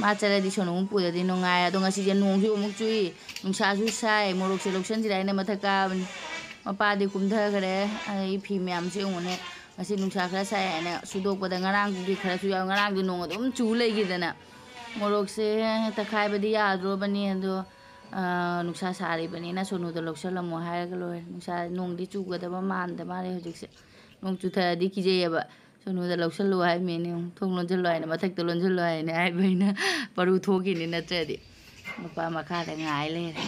ꯃꯥ ꯆꯠꯂꯗꯤ ꯁꯣꯅꯨ ꯑꯃꯨꯛ ꯄꯨꯗꯗꯤ ꯅꯨꯡꯉꯥꯏ꯫ ꯑꯗꯣ ꯉꯁꯤꯁꯦ ꯅꯣꯡꯁꯨ ꯑꯃꯨꯛ ꯆꯨꯏ, ꯅꯨꯡꯁꯥꯁꯨ ꯁꯥꯏ꯫ ꯃꯣꯔꯣꯛꯁꯦ ꯂꯧꯁꯟꯁꯤꯔ ꯍꯥꯏꯅ ꯃꯊꯛ ꯀꯥꯕꯅꯤ꯫ ꯃꯄꯥꯗꯤ ꯀꯨꯝꯊꯈ꯭ꯔꯦ꯫ ꯑꯩ ꯐꯤ ꯃꯌꯥꯝꯁꯦ ꯌꯦꯡꯉꯨꯅꯦ꯫ ꯉꯁꯤ ꯅꯨꯡꯁꯥ ꯈꯔ ꯁꯥꯏ ꯍꯥꯏꯅ ꯁꯨꯗꯣꯛꯄꯗ ꯉꯔꯥꯡꯒꯤ ꯈꯔꯁꯨ ꯌꯥꯎ-, ꯉꯔꯥꯡꯗꯤ ꯅꯣꯡ ꯑꯗꯨꯝ ꯆꯨ ꯂꯩꯈꯤꯗꯅ꯫ ꯃꯣꯔꯣꯛꯁꯦ ꯇꯛꯈꯥꯏꯕꯗꯤ ꯌꯥꯗ꯭ꯔꯣꯕꯅꯤ, ꯑꯗꯣ, ꯑꯥ, ꯅꯨꯡꯁꯥ ꯁꯥꯔꯤꯕꯅꯤꯅ ꯁꯣꯅꯨꯗ ꯂꯧꯁꯜꯂꯝꯃꯣ ꯍꯥꯏꯔꯒ ꯂꯣꯏꯔꯦ꯫ ꯅꯨꯡꯁꯥ, ꯅꯣꯡꯗꯤ ꯆꯨꯒꯗꯕ ꯃꯥꯟꯗ ꯃꯥꯜꯂꯦ ꯍꯧꯖꯤꯛꯁꯦ꯫ ꯅꯣꯡ ꯆꯨꯊꯔꯗꯤ ꯀꯤꯖꯩꯌꯦꯕ꯫ ꯁꯣꯅꯨꯗ ꯂꯧꯁꯜꯂꯣ ꯍꯥꯏꯕꯅꯤꯅꯦ, ꯊꯣꯡ ꯂꯣꯟꯁꯤꯜꯂꯣ ꯍꯥꯏꯅ, ꯃꯊꯛꯇ ꯂꯣꯟꯁꯤꯜꯂꯣ ꯍꯥꯏꯅ ꯍꯥꯏꯕ ꯑꯩꯅ꯫ ꯄꯔꯨ ꯊꯣꯛꯈꯤꯅꯤ ꯅꯠꯇ꯭ꯔꯗꯤ꯫ ꯃꯄꯥ ꯃꯈꯥꯗ ꯉꯥꯏ ꯂꯩꯔꯦ꯫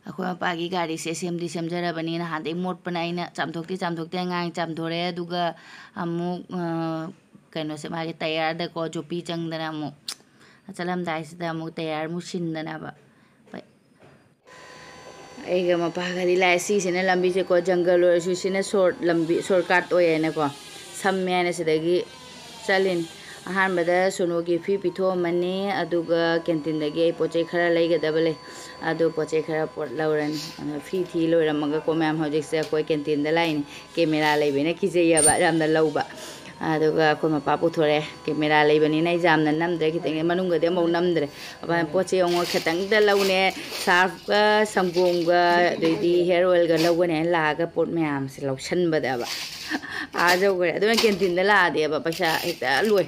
ꯑꯩꯈꯣꯏ ꯃꯄꯥꯒꯤ ꯒꯥꯔꯤꯁꯦ ꯁꯦꯝꯗꯤ ꯁꯦꯝꯖꯔꯕꯅꯤ, ꯅꯍꯥꯟꯗꯩ ꯃꯣꯠꯄꯅ꯫ ꯑꯩꯅ ꯆꯥꯝꯊꯣꯛꯇꯤ ꯆꯥꯝꯊꯣꯛꯇꯦ, ꯑꯉꯥꯡ ꯆꯥꯝꯊꯣꯔꯛꯑꯦ꯫ ꯑꯗꯨꯒ ꯑꯃꯨꯛ, ꯑ, ꯀꯩꯅꯣꯁꯦ, ꯃꯥꯒꯤ ꯇꯌꯥꯔꯗꯀꯣ ꯖꯣꯄꯤ ꯆꯪꯗꯅ ꯑꯃꯨꯛ ꯆꯠꯂꯝꯗꯥꯏꯁꯤꯗ ꯑꯃꯨꯛ ꯇꯌꯥꯔ ꯑꯃꯨꯛ ꯁꯤꯟꯗꯅꯕ꯫ ꯑꯩꯒ ꯃꯄꯥꯒꯗꯤ ꯂꯥꯛꯑꯦ꯫ ꯁꯤꯁꯤꯅ ꯂꯝꯕꯤꯁꯦꯀꯣ, ꯖꯪꯒꯜ ꯑꯣꯏꯔꯁꯨ ꯁꯤꯅ ꯁꯣꯔꯠ ꯂꯝꯕꯤ, ꯁꯣꯔꯠ ꯀꯠ ꯑꯣꯏꯌꯦꯅꯀꯣ, ꯁꯝꯃꯦ ꯍꯥꯏꯅ ꯁꯤꯗꯒꯤ ꯆꯠꯂꯤꯅꯤ꯫ ꯑꯍꯥꯟꯕꯗ ꯁꯣꯅꯨꯒꯤ ꯐꯤ ꯄꯤꯊꯣꯛꯑꯝꯃꯅꯤ, ꯑꯗꯨꯒ ꯀꯦꯟꯇꯤꯟꯗꯒꯤ ꯑꯩ ꯄꯣꯠ ꯆꯩ ꯈꯔ ꯂꯩꯒꯗꯕ ꯂꯩ, ꯑꯗꯨ ꯄꯣꯠ ꯆꯩ ꯈꯔ ꯄꯣꯠ ꯂꯧꯔꯅꯤ꯫ ꯑꯗꯨꯅ ꯐꯤ ꯊꯤ ꯂꯣꯏꯔꯝꯃꯒꯀꯣ, ꯃꯌꯥꯝ ꯍꯧꯖꯤꯛꯁꯦ ꯑꯩꯈꯣꯏ ꯀꯦꯟꯇꯤꯟꯗ ꯂꯥꯛꯏꯅꯤ꯫ ꯀꯦꯃꯦꯔꯥ ꯂꯩꯕꯅꯤꯅ ꯀꯤꯖꯩꯌꯦꯕ ꯌꯥꯝꯅ ꯂꯧꯕ꯫ ꯑꯗꯨꯒ ꯑꯩꯈꯣꯏ ꯃꯄꯥ ꯄꯨꯊꯣꯔꯛꯑꯦ꯫ ꯀꯦꯃꯦꯔꯥ ꯂꯩꯕꯅꯤꯅ ꯑꯩ ꯌꯥꯝꯅ ꯅꯝꯗ꯭ꯔꯦ, ꯈꯤꯇꯪ ꯃꯅꯨꯡꯗꯗꯤ ꯑꯃꯨꯛ ꯅꯝꯗ꯭ꯔꯦ꯫ ꯑꯗꯨꯃꯥꯏꯅ ꯄꯣꯠꯁꯦ ꯌꯦꯡꯉꯣ, ꯈꯤꯇꯪꯗ ꯂꯧꯅꯦ, ꯁꯥꯔꯐꯀ ꯁꯪꯒꯣꯝꯒ ꯑꯗꯩꯗꯤ ꯍꯤꯌꯔ ꯑꯣꯏꯜꯒ ꯂꯧꯒꯅꯦ ꯍꯥꯏꯅ ꯂꯥꯛꯑꯒ ꯄꯣꯠ ꯃꯌꯥꯝꯁꯦ ꯂꯧꯁꯟꯕꯗꯕ ꯑꯥ ꯌꯧꯈ꯭ꯔꯦ꯫ ꯑꯗꯨꯅ ꯀꯦꯟꯇꯤꯟꯗ ꯂꯥꯛꯑꯗꯤꯕ ꯄꯩꯁꯥ ꯍꯦꯛꯇ ꯂꯣꯏ꯫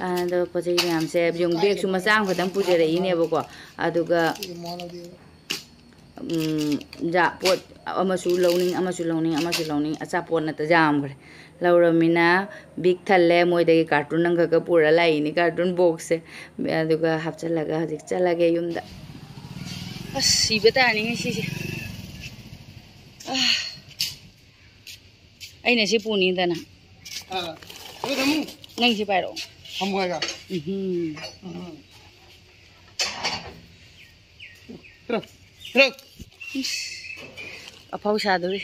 ꯑꯗꯣ ꯄꯣꯠ ꯆꯩ ꯃꯌꯥꯝꯁꯦ ꯌꯦꯡꯉꯨ, ꯕꯦꯒꯁꯨ ꯃꯆꯥ ꯑꯃꯈꯛꯇꯪ ꯄꯨꯖꯔꯛꯏꯅꯦꯕꯀꯣ꯫ ꯑꯗꯨꯒ ꯎꯝ, ꯖꯥ-, ꯄꯣꯠ ꯑꯃꯁꯨ ꯂꯧꯅꯤꯡ, ꯑꯃꯁꯨ ꯂꯧꯅꯤꯡ, ꯑꯃꯁꯨ ꯂꯧꯅꯤꯡ, ꯑꯆꯥꯄꯣꯠꯅꯇ ꯌꯥꯝꯈ꯭ꯔꯦ꯫ ꯂꯧꯔꯃꯤꯅ ꯕꯤꯛ ꯊꯜꯂꯦ, ꯃꯣꯏꯗꯒꯤ ꯀꯥꯔꯇꯨꯟ ꯑꯃꯈꯛꯀ ꯄꯨꯔ ꯂꯥꯛꯏꯅꯤ, ꯀꯥꯔꯇꯨꯟ ꯕꯣꯛꯁꯁꯦ꯫ ꯑꯗꯨꯒ ꯍꯥꯞꯆꯤꯜꯂꯒ ꯍꯧꯖꯤꯛ ꯆꯠꯂꯒꯦ ꯌꯨꯝꯗ꯫ ꯑꯁ, ꯁꯤꯕ ꯇꯥꯔꯅꯤ ꯉꯁꯤꯁꯦ꯫ ꯑꯥ꯫ ꯑꯩꯅ ꯁꯤ ꯄꯨꯅꯤꯗꯅ꯫ ꯑꯥ, ꯊꯝꯃꯨ, ꯊꯝꯃꯨ꯫ ꯅꯪ ꯁꯤ ꯄꯥꯏꯔꯛꯑꯣ꯫ ꯊꯝꯃꯨ ꯍꯥꯏꯔꯣ? ꯎꯝꯍꯨꯝ꯫ ꯎꯝ꯫ ꯄꯤꯔꯛ, ꯄꯤꯔꯛ꯫ ꯏꯁ, ꯑꯐꯥꯎ ꯁꯥꯗꯧꯔꯤ꯫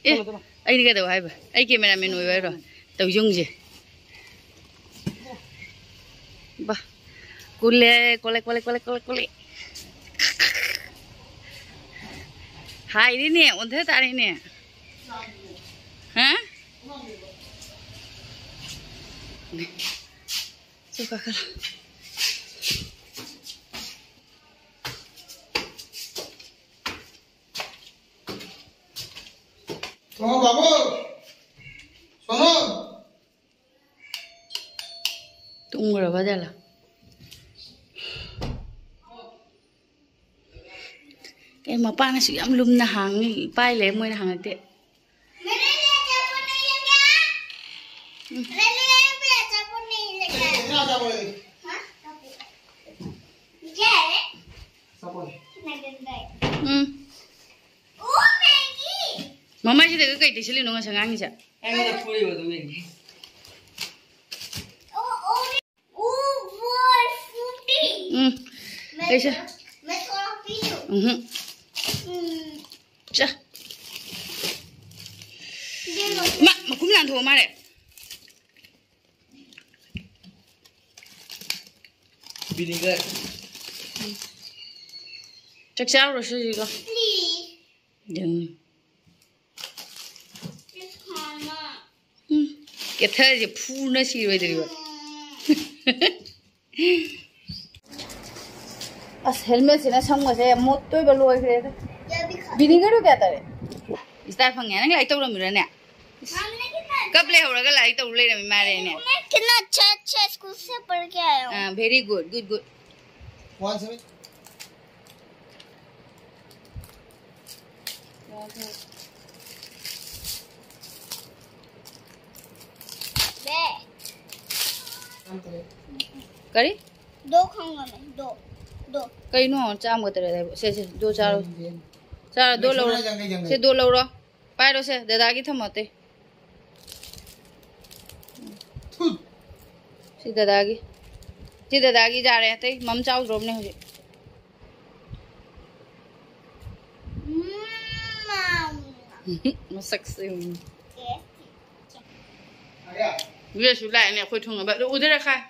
ꯑꯦ, ꯆꯠꯂꯣ, ꯆꯠꯂꯣ꯫ ꯑꯩꯗꯤ ꯀꯩꯗꯧ ꯍꯥꯏꯕ? ꯑꯩ ꯀꯦꯃꯦꯔꯥꯃꯦꯟ ꯑꯣꯏꯕ ꯍꯥꯏꯔꯣ? ꯇꯧꯖꯨꯡꯁꯦ꯫ ꯀꯨꯜꯂꯦ, ꯀꯨꯜꯂꯦ, ꯀꯨꯜꯂꯦ, ꯀꯨꯜꯂꯦ, ꯀꯨꯜꯂꯦ, ꯀꯨꯜꯂꯦ꯫ ꯍꯥꯏꯔꯤꯅꯦ, ꯑꯣꯟꯊ ꯇꯥꯔꯦꯅꯦ꯫ ꯍꯥ? ꯆꯨ ꯀꯥꯈꯠꯂꯣ꯫ ꯁꯣꯅꯣ ꯕꯥꯕꯨ! ꯁꯣꯅꯣ! ꯇꯨꯝꯈ꯭ꯔꯕ ꯖꯥꯠꯂ? ꯀꯩ ꯃꯄꯥꯅꯁꯨ ꯌꯥꯝ ꯂꯨꯝꯅ ꯍꯥꯡꯉꯤ, ꯄꯥꯏ ꯂꯩ ꯃꯣꯏꯅ ꯍꯥꯡꯉꯛꯇꯦ꯫ ꯎꯝ꯫ ꯎꯝ꯫ ꯃꯃꯥꯏꯁꯤꯗ ꯀꯩ ꯇꯩꯁꯜꯂꯤꯅꯣ ꯉꯁꯥꯏ ꯉꯥꯡꯉꯤꯁꯦ? ꯑꯩꯉꯣꯟꯗ ꯐꯨꯔꯤꯕ ꯑꯗꯨꯝ ꯌꯦꯡꯒꯦ꯫ ꯎꯝ꯫ ꯀꯩꯁꯦ? ꯎꯝꯍꯨꯝ꯫ ꯆꯥ꯫ ꯃꯥ ꯃꯈꯨꯝ ꯂꯥꯟꯊꯣꯛꯑ ꯃꯥꯜꯂꯦ꯫ ꯚꯤꯅꯦꯒꯔ꯫ ꯆꯥꯛ ꯆꯥꯔꯨꯔꯁꯤ ꯍꯧꯖꯤꯛꯀꯣ꯫ ꯎꯝ꯫ ꯀꯦꯊꯔꯁꯦ ꯐꯨꯅ ꯁꯤꯔꯣꯏꯗ꯭ꯔꯤꯕ꯫ ꯑꯁ, ꯍꯦꯜꯃꯦꯠꯁꯤꯅ ꯁꯝꯒꯁꯦ ꯃꯣꯠꯇꯣꯏꯕ ꯂꯣꯏꯈ꯭ꯔꯦꯗ꯫ ꯚꯤꯅꯦꯒꯔꯗꯣ ꯀꯌꯥ ꯇꯥꯔꯦ? ꯏꯁꯇꯥꯔ ꯐꯪꯉꯦ꯫ ꯅꯪ ꯂꯥꯏꯔꯤꯛ ꯇꯧꯔꯝꯃꯤꯔꯅꯦ? ꯀꯞ ꯂꯩꯍꯧꯔꯒ ꯂꯥꯏꯔꯤꯛ ꯇꯧ ꯂꯩꯔꯝꯃꯤ ꯃꯥꯜꯂꯦꯅꯦ꯫ मैं कितना अच्छा अच्छा स्कूल से पढ़ के आया हूँ। ꯑꯥ, very good, good, good। बे। ꯀꯔꯤ? दो खाऊंगा मैं, दो, दो। ꯀꯩꯅꯣ? ꯆꯥꯝꯃꯒ ꯇꯔꯦꯠ ꯍꯥꯏꯕ꯫ ꯁꯦ, ꯁꯦ, ꯗꯣ ꯆꯥꯔꯣ꯫ ꯆꯥꯔꯣ, ꯗꯣ ꯂꯧꯔꯣ꯫ ꯁꯦ, ꯗꯣ ꯂꯧꯔꯣ꯫ ꯄꯥꯏꯔꯣꯁꯦ, ꯗꯗꯥꯒꯤ ꯊꯝꯃꯣ ꯑꯇꯩ꯫ ꯁꯤ ꯗꯗꯥꯒꯤ꯫ ꯁꯤ ꯗꯗꯥꯒꯤ ꯌꯥꯔꯦ, ꯑꯇꯩ ꯃꯝ ꯆꯥꯎꯗ꯭ꯔꯣꯕꯅꯦ ꯍꯧꯖꯤꯛ꯫ ꯎꯝ꯫ ꯃꯁꯛꯁꯦ ꯌꯦꯡꯉꯨ꯫ ꯋꯦꯁꯁꯨ ꯂꯥꯛꯑꯦꯅꯦ ꯑꯩꯈꯣꯏ ꯊꯣꯡꯅꯕ꯫ ꯑꯗꯨ ꯎꯗꯔ ꯈꯥꯏ꯫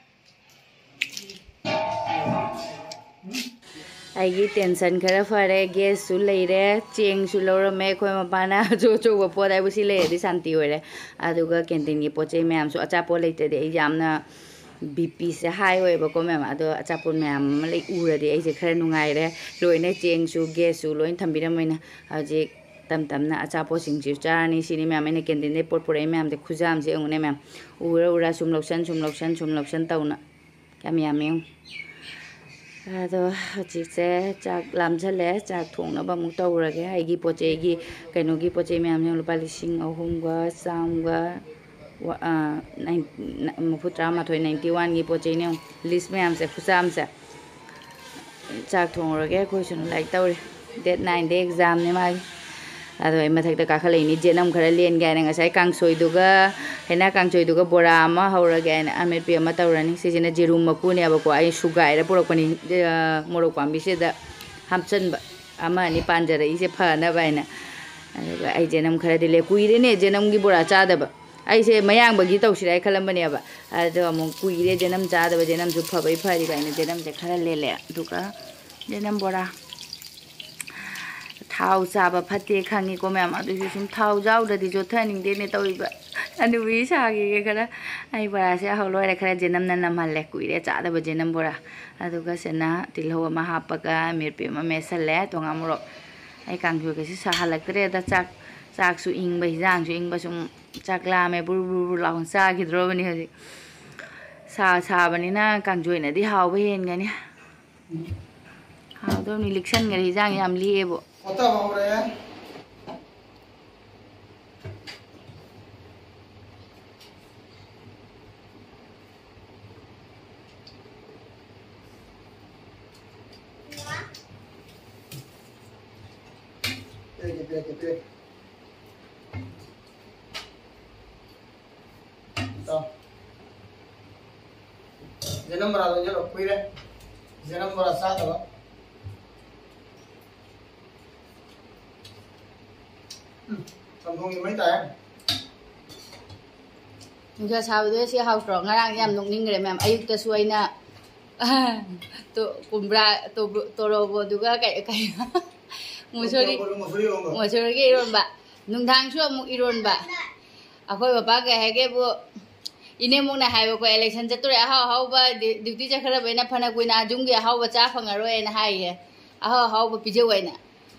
ꯑꯩꯒꯤ ꯇꯦꯟꯁꯟ ꯈꯔ ꯐꯔꯦ, ꯒ꯭ꯌꯥꯁꯁꯨ ꯂꯩꯔꯦ, ꯆꯦꯡꯁꯨ ꯂꯧꯔꯝꯃꯦ꯫ ꯑꯩꯈꯣꯏ ꯃꯄꯥꯅ ꯑꯆꯧ ꯑꯆꯧꯕ ꯄꯣꯠ ꯍꯥꯏꯕꯨ ꯁꯤ ꯂꯩꯔꯗꯤ ꯁꯥꯟꯇꯤ ꯑꯣꯏꯔꯦ꯫ ꯑꯗꯨꯒ ꯀꯦꯟꯇꯤꯟꯒꯤ ꯄꯣꯠ ꯆꯩ ꯃꯌꯥꯝꯁꯨ, ꯑꯆꯥꯄꯣꯠ ꯂꯩꯇ꯭ꯔꯗꯤ ꯑꯩ ꯌꯥꯝꯅ ꯕꯤ ꯄꯤꯁꯦ ꯍꯥꯏ ꯑꯣꯏꯌꯦꯕꯀꯣ ꯃꯌꯥꯝ꯫ ꯑꯗꯣ ꯑꯆꯥꯄꯣꯠ ꯃꯌꯥꯝ ꯑꯃ ꯂꯩ ꯎꯔꯗꯤ ꯑꯩꯁꯦ ꯈꯔ ꯅꯨꯡꯉꯥꯏꯔꯦ꯫ ꯂꯣꯏꯅ ꯆꯦꯡꯁꯨ ꯒ꯭ꯌꯥꯁꯁꯨ ꯂꯣꯏ ꯊꯝꯕꯤꯔꯝꯃꯦꯅ꯫ ꯍꯧꯖꯤꯛ ꯇꯞ ꯇꯞꯅ ꯑꯆꯥꯄꯣꯠꯁꯤꯡꯁꯤ ꯆꯥꯔꯅꯤ꯫ ꯁꯤꯅꯤ ꯃꯌꯥꯝ ꯑꯩꯅ ꯀꯦꯟꯇꯤꯟꯗꯩ ꯄꯣꯠ ꯄꯨꯔꯛꯏ ꯃꯌꯥꯝꯁꯦ꯫ ꯈꯨꯖꯥꯝꯁꯦ ꯌꯦꯡꯉꯨꯅꯦ ꯃꯌꯥꯝ, ꯎꯔ ꯎꯔ ꯁꯨꯝ ꯂꯧꯁꯟ, ꯁꯨꯝ ꯂꯧꯁꯟ, ꯁꯨꯝ ꯂꯧꯁꯟ ꯇꯧꯅ꯫ ꯌꯥꯝ ꯌꯥꯝꯃꯦ ꯌꯦꯡꯉꯨ꯫ ꯑꯗꯣ ꯍꯧꯖꯤꯛꯁꯦ ꯆꯥꯛ ꯂꯥꯝꯁꯜꯂꯦ, ꯆꯥꯛ ꯊꯣꯡꯅꯕ ꯑꯃꯨꯛ ꯇꯧꯔꯒꯦ꯫ ꯑꯩꯒꯤ ꯄꯣꯠ ꯆꯩꯒꯤ, ꯀꯩꯅꯣꯒꯤ ꯄꯣꯠ ꯆꯩ ꯃꯌꯥꯝꯁꯦ ꯂꯨꯄꯥ ꯂꯤꯁꯤꯡ ꯑꯍꯨꯝꯒ ꯆꯥꯝꯃꯒ ꯋꯥ-, ꯑ, ꯅꯥꯏꯟ-, ꯅ-, ꯃꯔꯤꯐꯨ ꯇꯔꯥꯃꯥꯊꯣꯏ, ꯅꯥꯏꯟꯇꯤ ꯋꯥꯟꯒꯤ ꯄꯣꯠ ꯆꯩꯅꯦ ꯌꯦꯡꯉꯨ꯫ ꯂꯤꯁ ꯃꯌꯥꯝꯁꯦ, ꯈꯨꯠꯁꯥꯝꯁꯦ꯫ ꯆꯥꯛ ꯊꯣꯡꯉꯨꯔꯒꯦ꯫ ꯑꯩꯈꯣꯏ ꯁꯨꯅꯨ ꯂꯥꯏꯔꯤꯛ ꯇꯧꯔꯤ꯫ ꯗꯦꯠ ꯅꯥꯏꯟꯗ ꯑꯦꯛꯖꯥꯝꯅꯦ ꯃꯥꯒꯤ꯫ ꯑꯗꯣ ꯑꯩ ꯃꯊꯛꯇ ꯀꯥꯈꯠꯂꯛꯏꯅꯤ, ꯖꯦꯅꯝ ꯈꯔ ꯂꯦꯟꯒꯦ ꯍꯥꯏꯅ꯫ ꯉꯁꯥꯏ ꯀꯥꯡꯁꯣꯏꯗꯨꯒ, ꯍꯩꯅꯥ ꯀꯥꯡꯁꯣꯏꯗꯨꯒ ꯕꯣꯔꯥ ꯑꯃ ꯍꯧꯔꯒꯦ ꯍꯥꯏꯅ ꯑꯃꯦꯠꯄꯤ ꯑꯃ ꯇꯧꯔꯅꯤ꯫ ꯁꯤꯁꯤꯅ ꯖꯦꯔꯨꯝ ꯃꯀꯨꯅꯦꯕꯀꯣ, ꯑꯩ ꯁꯨꯒꯥꯏꯔ ꯄꯨꯔꯛꯄꯅꯤ, ꯑ, ꯃꯣꯔꯣꯛ ꯄꯥꯝꯕꯤꯁꯤꯗ ꯍꯥꯞꯆꯟꯕ꯫ ꯑꯃ ꯑꯅꯤ ꯄꯥꯟꯖꯔꯛꯏꯁꯦ ꯐꯅꯕ ꯍꯥꯏꯅ꯫ ꯑꯗꯨꯒ ꯑꯩ ꯖꯦꯅꯝ ꯈꯔꯗꯤ ꯂꯦ-, ꯀꯨꯏꯔꯦꯅꯦ ꯖꯦꯅꯝꯒꯤ ꯕꯣꯔꯥ ꯆꯥꯗꯕ꯫ ꯑꯩꯁꯦ ꯃꯌꯥꯡꯕꯒꯤ ꯇꯧꯁꯤꯔꯥ ꯍꯥꯏ ꯈꯜꯂꯝꯕꯅꯦꯕ, ꯑꯗꯣ ꯑꯃꯨꯛ ꯀꯨꯏꯔꯦ ꯖꯦꯅꯝ ꯆꯥꯗꯕ, ꯖꯦꯅꯝꯁꯨ ꯐꯕꯩ ꯐꯔꯤꯕ ꯍꯥꯏꯅ ꯖꯦꯅꯝꯁꯦ ꯈꯔ ꯂꯦꯜꯂꯦ꯫ ꯑꯗꯨꯒ ꯖꯦꯅꯝ ꯕꯣꯔꯥ, ꯊꯥꯎ ꯆꯥꯕ ꯐꯠꯇꯦ ꯈꯪꯉꯤꯀꯣ ꯃꯌꯥꯝ, ꯑꯗꯨꯏꯁꯨ ꯁꯨꯝ ꯊꯥꯎ ꯌꯥꯎꯗ꯭ꯔꯗꯤ ꯆꯣꯠꯊꯅꯤꯡꯗꯦꯅꯦ ꯇꯧꯔꯤꯕ꯫ ꯑꯗꯨꯕꯨ ꯏꯁꯥꯒꯤꯒ ꯈꯔ, ꯑꯩ ꯕꯣꯔꯥꯁꯦ ꯍꯧ ꯂꯣꯏꯔꯦ, ꯈꯔ ꯖꯦꯅꯝꯅ ꯅꯝꯍꯜꯂꯦ, ꯀꯨꯏꯔꯦ ꯆꯥꯗꯕ ꯖꯦꯅꯝ ꯕꯣꯔꯥ꯫ ꯑꯗꯨꯒ ꯁꯤꯅ ꯇꯤꯜꯍꯧ ꯑꯃ ꯍꯥꯞꯄꯒ ꯃꯤꯔꯄꯤ ꯑꯃ ꯃꯦꯠꯁꯜꯂꯦ, ꯇꯣꯉꯥꯟ ꯃꯣꯔꯣꯛ꯫ ꯑꯩ ꯀꯥꯡꯁꯣꯏꯒꯁꯤ ꯁꯥꯍꯜꯂꯛꯇ꯭ꯔꯦꯗ, ꯆꯥꯛ, ꯆꯥꯛꯁꯨ ꯏꯪꯕ, ꯍꯤꯟꯖꯥꯡꯁꯨ ꯏꯪꯕ, ꯁꯨꯝ ꯆꯥꯛ ꯂꯥꯝꯃꯦ, ꯕꯨꯔꯨ ꯕꯨꯔꯨ ꯕꯨꯔꯨ ꯂꯥꯎꯅ ꯆꯥꯈꯤꯗ꯭ꯔꯣꯕꯅꯤ ꯍꯧꯖꯤꯛ꯫ ꯁꯥ ꯁꯥꯕꯅꯤꯅ ꯀꯥꯡꯁꯣꯏꯅꯗꯤ ꯍꯥꯎꯕ ꯍꯦꯟꯒꯅꯤ꯫ ꯍꯥꯎꯗꯧꯅꯤ, ꯂꯤꯛꯁꯟꯈꯔꯦ, ꯍꯤꯟꯖꯥꯡ ꯌꯥꯝ ꯂꯤꯛꯑꯦꯕꯨ꯫ ꯄꯣꯠꯇ ꯍꯧꯔꯦ꯫ ꯄꯤꯔꯛꯀꯦ, ꯄꯤꯔꯛꯀꯦ, ꯄꯤꯔꯛꯀꯦ꯫ ꯏꯇꯥꯎ꯫ ꯖꯦꯅꯝ ꯕꯣꯔꯥ ꯂꯣꯟꯖꯜꯂꯣ꯫ ꯀꯨꯏꯔꯦ ꯖꯦꯅꯝ ꯕꯣꯔꯥ ꯆꯥꯗꯕ꯫ ꯎꯝ, ꯆꯝꯊꯣꯡꯒꯤ ꯃꯩ ꯇꯥꯏ꯫ ꯅꯨꯡꯁꯥ ꯁꯥꯕꯗꯨꯗ ꯁꯤ ꯍꯥꯎꯇ꯭ꯔꯣ? ꯉꯔꯥꯡ ꯌꯥꯝ ꯅꯣꯛꯅꯤꯡꯈ꯭ꯔꯦ ꯃꯌꯥꯝ꯫ ꯑꯌꯨꯛꯇꯁꯨ ꯑꯩꯅ ꯇꯣ-, ꯀꯨꯝꯕ꯭ꯔꯥ, ꯇꯣꯕ꯭ꯔꯣ-, ꯇꯣꯔꯣꯕꯣꯠꯇꯨꯒ ꯀꯩ, ꯀꯩ, ꯃꯨꯁꯣꯔꯤ, ꯃꯨꯁꯣꯔꯤ ꯏꯔꯣꯟꯕ꯫ ꯃꯨꯁꯣꯔꯤꯒ ꯏꯔꯣꯟꯕ꯫ ꯅꯨꯡꯗꯥꯡꯁꯨ ꯑꯃꯨꯛ ꯏꯔꯣꯟꯕ꯫ ꯑꯩꯈꯣꯏ ꯕꯕꯥ ꯀꯩ ꯍꯥꯏꯒꯦꯕꯨ, ꯏꯅꯦꯃꯨꯛꯅ ꯍꯥꯏꯕꯀꯣ, "election ꯆꯠꯇꯣꯔꯦ, ꯑꯍꯥꯎ ꯑꯍꯥꯎꯕ ꯗꯤ-, duty ꯆꯠꯈ꯭ꯔꯕꯅꯤꯅ ꯐꯅ ꯀꯨꯏꯅ ꯌꯨꯝꯒꯤ ꯑꯍꯥꯎꯕ ꯆꯥ ꯐꯪꯉꯔꯣꯏꯅ" ꯍꯥꯏꯌꯦ꯫ "ꯑꯍꯥꯎ ꯑꯍꯥꯎꯕ ꯄꯤꯖꯧ" ꯍꯥꯏꯅ꯫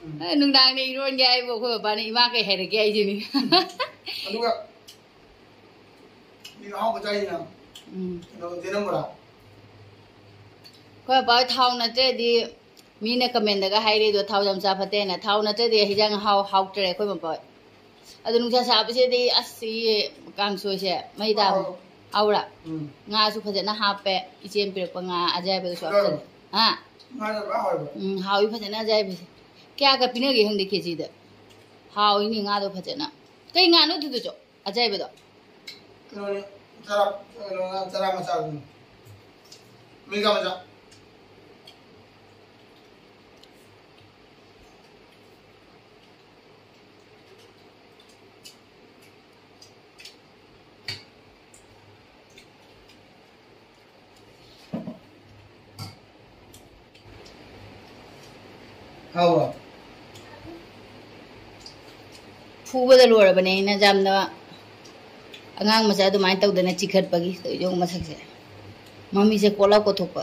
ꯎꯝ꯫ ꯑ, ꯅꯨꯡꯗꯥꯡꯗ ꯏꯔꯣꯟꯒꯦ ꯍꯥꯏꯕꯨ ꯑꯩꯈꯣꯏ ꯕꯕꯥꯅ "ꯏꯃꯥ ꯀꯩ ꯍꯥꯏꯔꯒꯦ?" ꯍꯥꯏꯁꯤꯅꯤ꯫ ꯑꯗꯨꯒ ꯃꯤ ꯑꯍꯥꯎꯕ ꯆꯥꯏꯅ꯫ ꯎꯝ꯫ ꯀꯩꯅꯣ, ꯖꯦꯅꯝ ꯕꯣꯔꯥ꯫ ꯑꯩꯈꯣꯏ ꯕꯕꯥ ꯊꯥꯎ ꯅꯠꯇ꯭ꯔꯗꯤ, ꯃꯤꯅ commentꯗꯒ ꯍꯥꯏꯔꯤꯗꯣ ꯊꯥꯎ ꯌꯥꯝ ꯆꯥ ꯐꯠꯇꯦꯅ, ꯊꯥꯎ ꯅꯠꯇ꯭ꯔꯗꯤ ꯍꯤꯟꯖꯥꯡ ꯍꯥꯎ-, ꯍꯥꯎꯇ꯭ꯔꯦ ꯑꯩꯈꯣꯏ ꯕꯕꯥ꯫ ꯑꯗꯣ ꯅꯨꯡꯁꯥ ꯁꯥꯕꯁꯤꯗꯤ ꯑꯁ ꯁꯤ ꯀꯥꯡꯁꯣꯏꯁꯦ ꯃꯩ ꯇꯥꯕꯅꯤ꯫ ꯍꯥꯎ꯫ ꯍꯥꯎꯕ꯭ꯔꯥ? ꯎꯝ꯫ ꯉꯥꯁꯨ ꯐꯖꯅ ꯍꯥꯞꯄꯦ, ꯏꯆꯦꯅ ꯄꯤꯔꯛꯄ ꯉꯥ ꯑꯌꯥꯏꯕꯗꯨꯁꯨ ꯍꯥꯎ꯫ ꯍꯥꯞꯆꯜꯂꯦ꯫ ꯍꯥ? ꯉꯥ ꯌꯥꯝ ꯍꯥꯎꯋꯦꯕ꯫ ꯎꯝ, ꯍꯥꯎꯏ ꯐꯖꯅ ꯑꯌꯥꯏꯕꯁꯦ꯫ ꯀꯌꯥꯒ ꯄꯤꯅꯒꯦ ꯈꯪꯗꯦ KGꯗ꯫ ꯍꯥꯎꯏꯅꯦ ꯉꯥꯗꯣ ꯐꯖꯅ꯫ ꯀꯩ ꯉꯥꯅꯣ ꯑꯗꯨꯗꯨꯁꯨ? ꯑꯌꯥꯏꯕꯗꯣ꯫ ꯀꯩꯅꯣꯅꯦ, ꯆꯔꯥ, ꯀꯩꯅꯣ, ꯉꯥ ꯆꯔꯥ ꯃꯆꯥꯗꯨꯅꯤ꯫ ꯃꯤꯒꯥ ꯃꯆꯥ꯫ ꯍꯥꯎꯕ꯭ꯔꯣ? ꯐꯨꯕꯗ ꯂꯣꯏꯔꯕꯅꯦ ꯑꯩꯅ ꯌꯥꯝꯅ꯫ ꯑꯉꯥꯡ ꯃꯆꯥ ꯑꯗꯨꯃꯥꯏꯅ ꯇꯧꯗꯅ ꯆꯤꯈꯠꯄꯒꯤ ꯇꯧꯔꯤꯁꯦ ꯌꯦꯡꯉꯨ ꯃꯁꯛꯁꯦ꯫ ꯃꯃꯤꯁꯦ ꯀꯣꯠꯂꯥꯎ ꯀꯣꯠꯊꯣꯛꯄ꯫